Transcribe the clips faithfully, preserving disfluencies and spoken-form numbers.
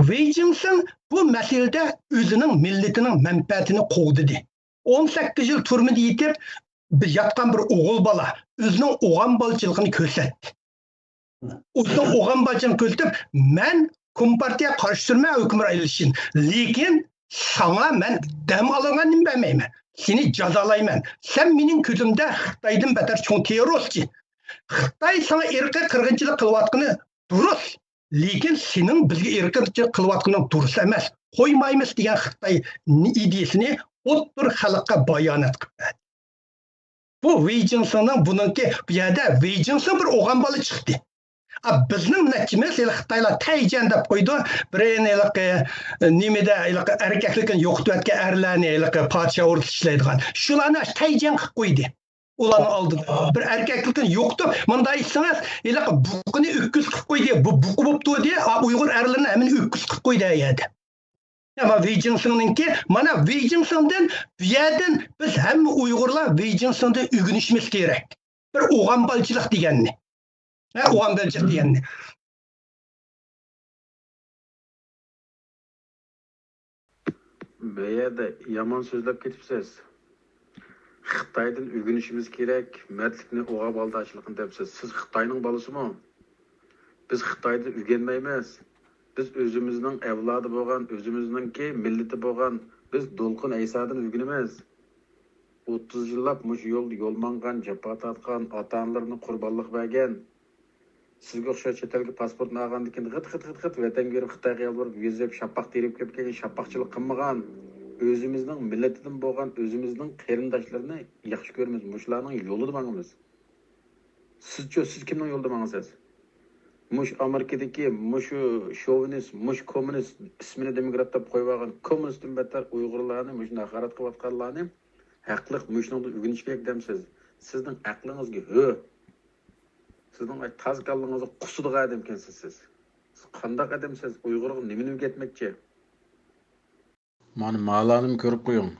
ۋېي جىڭسىڭ بۇ مەسىلىدە ئۆزىنىڭ مىللىتىنىڭ مەنپەئەتىنى قوغدىدى. ئون سەككىز يىل تۈرمىدە يېتىپ، بىر ياتقان بىر ئوغۇل بالا ئۆزىنىڭ ئوغانبالچىلىقىنى كۆرسەتتى. ئۆزىنىڭ ئوغانبالچىلىقىنى كۆرسىتىپ، مەن كومپارتىيەگە قارشى تۇرىمەن ھۆكۈمران ئېلىشىنى. لېكىن ساڭا مەن دەم ئالغاننى بەرمەيمەن. سېنى جازالايمەن. سەن مېنىڭ كۆزۈمدە خىتايدىن بەتەر چوڭ تېررورچى. خىتاي ساڭا ئىرقىي قىرغىنچىلىق قىلىۋاتقىنى دۇرۇس. لېكىن سېنىڭ بىزگە ئىرقىي قىلىۋاتقىنىڭ دۇرۇس ئەمەس. قويمايمىز دېگەن خىتاي ئىدىيىسىنى ئوتتۇرا خەلققە بايانات قىلىپ بەردى. بۇ ۋېي جىڭسىڭنىڭ بۇنىڭكى، بۇ يەردە ۋېي جىڭسىڭ بىر ئوغان بالا چىقتى. ئا، بىزنىڭ نەچچىمىز ھېلىقى خىتايلار تەيجەن دەپ قويىدۇ. بىرەينى ھېلىقى، نېمىدە ھېلىقى ئەركەكلىكىنى يوقىتىۋەتكەن ئەرلەرنى ھېلىقى پادىشاھ ئوردىسى ئىشلەيدىغان. شۇلارنى ئاشۇ تەيجەن قىلىپ قويدى. ئۇلارنىڭ ئالدىدا بىر ئەركەكلىكىنى يوقىتىپ، مۇنداق ئېيتسىڭىز، ھېلىقى بۇقىنى ئۆكۈز قىلىپ قويدى. بۇ بۇقا بوپتۇ دە، ئا، ئۇيغۇر ئەرلىرىنى ھەممىنى ئۆكۈز قىلىپ قويدى ئەگەردە. ئەمما ۋېي جىڭسىڭنىڭكى، مانا ۋېي جىڭسىڭدىن، بۇ يەردىن بىز ھەممە ئۇيغۇرلار ۋېي جىڭسىڭدىن ئۆگىنىشىمىز كېرەك. بىر ئوغانبالچىلىق دېگەننى. ھە، ئوغانبالچىلىق دېگەننى. بۇ يەردە يامان سۆزلەپ كېتىپسىز. خىتايدىن ئۆگىنىشىمىز كېرەك، مەردلىكنى، ئوغانبالداچىلىقنى دەپسىز. سىز خىتاينىڭ بالىسىمۇ؟ بىز خىتايدىن ئۆگەنمەيمىز. بىز ئۆزىمىزنىڭ ئەۋلادى بولغان، ئۆزىمىزنىڭكى مىللىتى بولغان، بىز دولقۇن ئەيسادىن ئۆگىنىمىز. ئوتتۇز يىللاپ مۇشۇ يولدا يول ماڭغان، جاپا تارتقان، ئاتا-ئانىلىرىنى قۇربانلىق بەرگەن، سىزگە ئوخشاش چەت ئەلگە پاسپورتنى ئالغاندىن كېيىن غىت، غىت، غىت، غىت ۋەتەنگە بېرىپ، خىتايغا يالۋۇرۇپ، يۈز يېپىپ، شاپاق تېرىپ كېلىپ كەلگەن، شاپاقچىلىق قىلمىغان، ئۆزىمىزنىڭ مىللىتىدىن بولغان، ئۆزىمىزنىڭ قېرىنداشلىرىنى ياخشى كۆرىمىز. مۇشۇلارنىڭ يولىدا ماڭىمىز. سىزچۇ، سىز كىمنىڭ يولىدا ماڭىسىز؟ مۇشۇ ئامېرىكىدىكى مۇشۇ شوۋىنىست، مۇشۇ كوممۇنىست، ئىسمىنى دېموكرات دەپ قويۇۋالغان كوممۇنىستتىن بەتتەر ئۇيغۇرلارنى، مۇشۇنداق ھاقارەت قىلىۋاتقانلارنى ھەقلىق مۇشۇنىڭدىن ئۆگىنىش كېرەك دەمسىز؟ سىزنىڭ ئەقلىڭىزگە ھۆ! سىزنىڭ ئاي تاز كاللىڭىزغا قۇسىدىغان ئادەمكەنسىز سىز. سىز قانداق ئادەمسىز؟ ئۇيغۇرغا نېمىنى ئۆگەتمەكچى؟ مانا مالانىم كۆرۈپ قويۇڭ.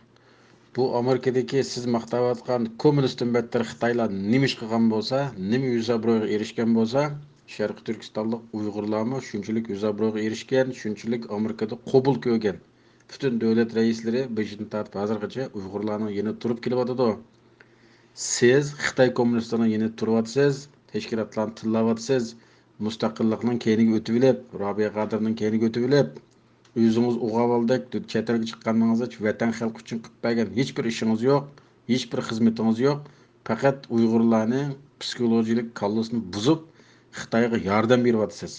بۇ ئامېرىكىدىكى سىز ماختاۋاتقان كوممۇنىستتىن بەتتەر خىتايلار نېمە ئىش قىلغان بولسا، نېمە يۈز ئابرويغا ئېرىشكەن بولسا، شەرقىي تۈركىستانلىق ئۇيغۇرلارمۇ شۇنچىلىك يۈز ئابرويغا ئېرىشكەن، شۇنچىلىك ئامېرىكىدا قوبۇل كۆرگەن. پۈتۈن دۆلەت رەئىسلىرى بېشىدىن تارتىپ ھازىرغىچە ئۇيغۇرلارنىڭ يېنىدا تۇرۇپ كېلىۋاتىدۇ. سىز خىتاي كوممۇنىستلىرىنىڭ يېنىدا تۇرۇۋاتىسىز، تەشكىلاتلارنى تىللاۋاتىسىز، مۇستەقىللىقنىڭ كەينىگە ئۆتۈۋېلىپ، رابىيە قادىرنىڭ كەينىگە ئۆتۈۋېلىپ، ئۆزىڭىز ئوغۇل بالىدەك چەت ئەلگە چىققاندىڭىزدا ۋەتەن خەلقى ئۈچۈن قىلىپ بەرگەن ھېچبىر ئىشىڭىز يوق، ھېچبىر خىزمىتىڭىز يوق. پەقەت ئۇيغۇرلارنىڭ پسىخولوگىيەلىك كاللىسىنى بۇزۇپ، خىتايغا ياردەم بېرىۋاتىسىز.